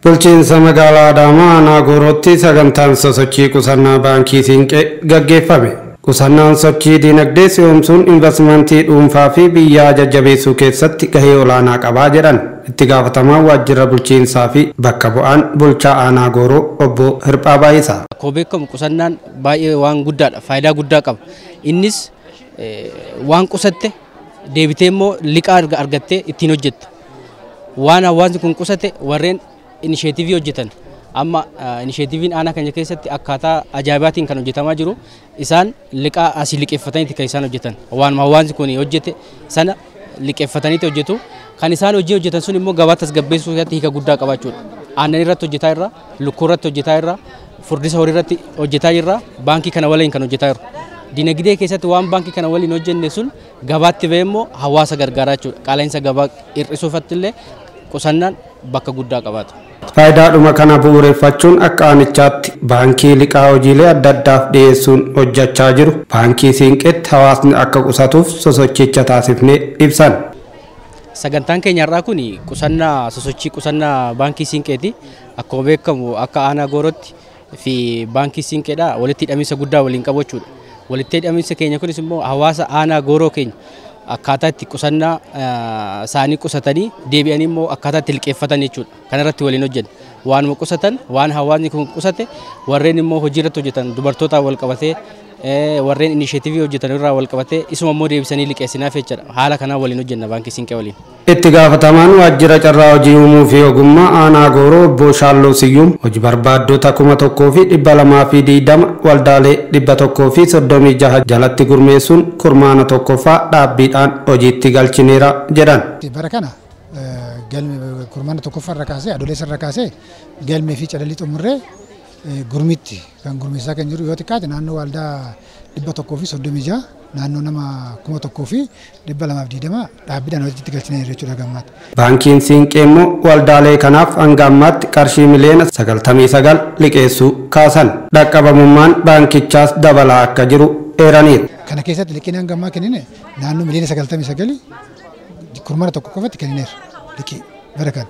Bulchiinsa magaalaa Adaamaa aanaa Goorootti sagantaan sosochii qusannaa baankii Siinqee gaggeeffame. Qusannaan sochii diinagdee si'oomsuun investimentii dhuunfaa fi biyyaa jajjabeessuu keessatti gahee olaanaa qabaa jedhan itti gaafatamaan waajjira bulchiinsaa fi bakka bu'aan bulchaa aanaa Gooroo obbo Hirphaa Baayisaa. Akkuma beekamu qusannaan baay'ee waan guddaadha. Faayidaa guddaa qaba. Innis waan qusatte deebitee immoo liqaa argattee ittiin hojjetta. Waan hawaasni kun qusate warreen inisheetivii hojjetan amma inisheetiviin aanaa keenya keessatti akkaataa ajaa'ibaatiin kan hojjetamaa jiru isaan liqaa asii liqeeffataniiti kan isaan hojjetan. Waan hawaasni kun hojjete sana liqeeffataniiti hojjetu. Kan isaan hojii hojjetan sun immoo gabaa tasgabbeessuu keessatti hiika guddaa qabaachuudha. Aannan irratti hojjetaa irra, lukkuu irratti hojjetaa irra, furdisa horii irratti hojjetaa jirra, baankii kana waliin kan hojjetaa jiru. Dinagdee keessatti waan baankii kana waliin hojjenne sun gabaatti ba'e immoo hawaasa gargaaraa jechuudha. Qaala'insa gabaa hir'isuufatti illee qusannaan bakka guddaa qabaata. Faayidaadhuma kana bu'uureffachuun akka aanichaatti baankii liqaa hojiilee adda addaaf dhiyeessuun hojjechaa jiru. Baankii Siinqeetti hawaasni akka qusatuuf sosochicha taasifnee ibsan. Sagantaan keenya har'aa kun qusannaa sosochii qusannaa baankii Siinqeeti. Akkuma beekamu akka aanaa Goorootti fi baankii Siinqeedha walitti hidhamiinsa guddaa waliin qabu jechuudha. Walitti hidhamiinsa keenya kunis immoo hawaasa aanaa Gooroo keenya akkaataa itti qusannaa isaanii qusatanii deebi'anii immoo akkaataa itti liqeeffatan jechuudha. Kana irratti waliin hojjenna. Waanuma qusatan, waan hawaasni kun qusate warreen immoo hojii irratti hojjetan dubartootaan wal qabatee warreen inisheetivii hojjetan irraa wal qabatee isuma immoo deebisanii liqeessinaaf jechuudha. Haala kanaan waliin hojjenna baankii Siinqee waliin. Itti gaafatamaan waajjira carraa hojii uumuu fi ogummaa aanaa Gooroo obbo Shaalloo Siyyuum hojii barbaaddota 1220 waldaalee 136 jalatti gurmeessuun kurmaana tokkoffaa dhaabbiidhaan hojiitti galchineera jedhan. Bara kana galme kurmaana tokkoffaa irra kaasee adoolessa irra kaasee galmee fi calalii xumurree gurmitti kan gurmeessaa kan jiru yoo xiqqaate naannoo waldaa 136 naannoo nama 1220 dhaabbiidhaan hojiitti galchineera jechuudha gammaatti. Baankiin Siinqee immoo waldaalee kanaaf hanga ammaatti qarshii miliyoona 99 liqeessuu kaasan. Dhaqqabamummaan baankichaas dabalaa akka jiru eeraniiru. Kana keessatti liqiin hanga ammaa kennine naannoo miliyoona 99 kurmaana tokko qofatti kennineera liqii bara kana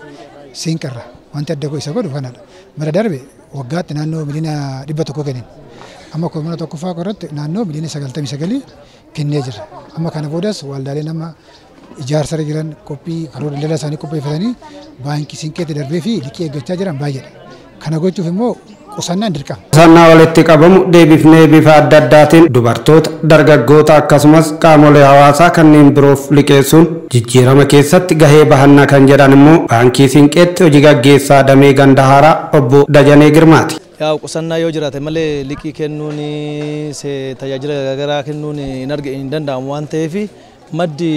Siinqarra wanti adda isa godhu kanadha. Bara darbe waggaatti naannoo miliyoona 100 kennine. Amma kurmaana tokkoffaa irratti naannoo miliyoona 99 kennee jira. Amma kana boodas waldaalee nama ijaarsa jiran qophii karoora daldala isaanii qopheeffatanii baankii Siinqeetti darbee fi liqii eeggachaa jiran baay'eedha. Kana gochuuf immoo qusannaan dirqama. Qusannaa walitti qabamu deebifnee bifa adda addaatiin dubartoota, dargaggoota akkasumas qaamolee hawaasaa kanneen biroof liqeessuun jijjiirama keessatti gahee bahannaa kan jedhan immoo baankii Siinqeetti hojii gaggeessaa damee ganda haaraa obbo Dajanee Girmaati. Yaa qusannaa yoo jiraate malee liqii kennuun tajaajila garaagaraa kennuun hin danda'amu waan ta'eef maddi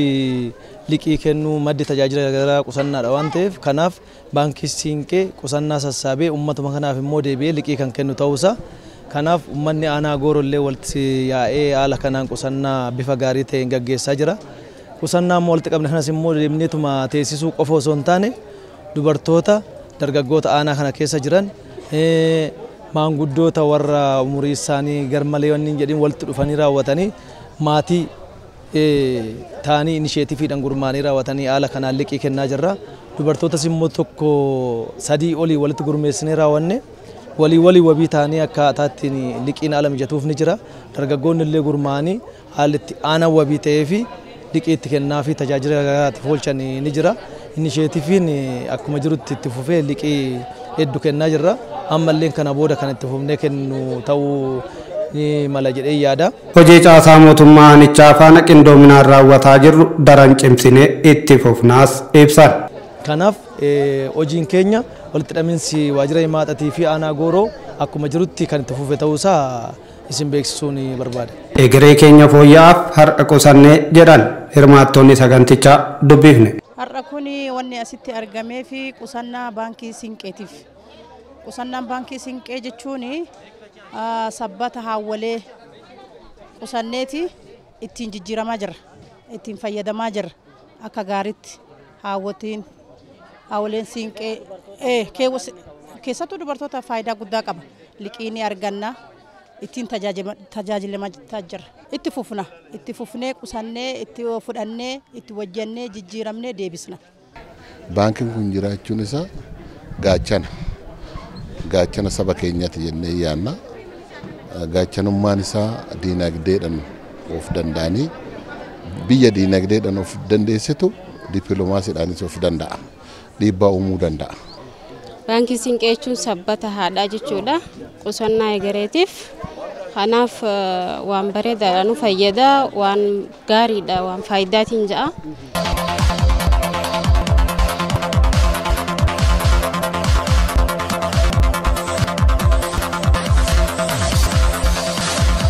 liqii kennuu maddi tajaajila garaagaraa qusannaadha waan ta'eef kanaaf baankii Siinqee qusannaa sassaabee uummatuma kanaaf immoo deebi'ee liqii kan kennu ta'uusaa kanaaf uummanni aanaa Gooroo illee walitti yaa'ee haala kanaan qusannaa bifa gaarii ta'een gaggeessaa jira. Qusannaa immoo walitti qabne kanas immoo deemneetuma teessisuu qofa osoo hin taane dubartoota dargaggoota aanaa kana keessa jiran maanguddoota warra umurii isaanii garmalee wanni hin jedhin walitti dhufanii raawwatanii maatii ta'anii inisheetifiidhaan gurmaanii raawwatanii haala kanaan liqii kennaa jirra. Dubartootas immoo tokko sadii olii walitti gurmeessinee raawwanne walii walii wabii ta'anii akkaataa ittiin liqiin haala mijatuuf ni jira. Dargaggoonni illee gurmaanii haalli itti aanaa wabii ta'ee fi liqii itti kennaa fi tajaajila garaagaraatiif oolchan ni jira. Inisheetifiin akkuma jirutti itti fufee liqii hedduu kennaa jirra. Ammallee kana booda kan itti fufnee kennu ta'uu ni mala jedhee yaada. Hojii caasaa mootummaa aanichaa faana qindoominaan raawwataa jirru daran cimsinee itti fufnaas ibsan. Kanaaf hojiin keenya walitti hidhamiinsi waajjira himaaxatii fi aanaa Gooroo akkuma jirutti kan itti fufe ta'uusaa isin beeksisuun barbaada. Egeree keenya fooyya'aaf har'a qusannee jedhan hirmaattonni sagantichaa dubbifne. Har'a kun wanni asitti argamee fi qusannaa baankii Siinqeetiif. Qusannaan baankii Siinqee jechuun sabbata haawwalee qusanneeti ittiin jijjiiramaa jirra. Ittiin fayyadamaa jirra. Akka gaariitti haawwatiin haawwaleen Siinqee keessattuu dubartoota faayidaa guddaa qaba. Liqii ni arganna. Ittiin tajaajilamaa jirra. Itti fufna. Itti fufnee qusannee itti fudhannee itti hojjennee jijjiiramnee deebisna. Baankiin kun jiraachuun isaa gaachana. Gaachana saba keenyaati jennee yaanna. Gaachanummaan isaa diinagdeedhaan of danda'anii biyya diinagdeedhaan of dandeessitu dippiloomaasiidhaanis of danda'a. Dhiibbaa uumuu danda'a. Baankii Siinqee jechuun sabbata haadhaa jechuudha. Qusannaa egereetiif. Kanaaf waan bareedaadha, nu fayyada, waan gaariidha, waan faayidaatiin ja'a.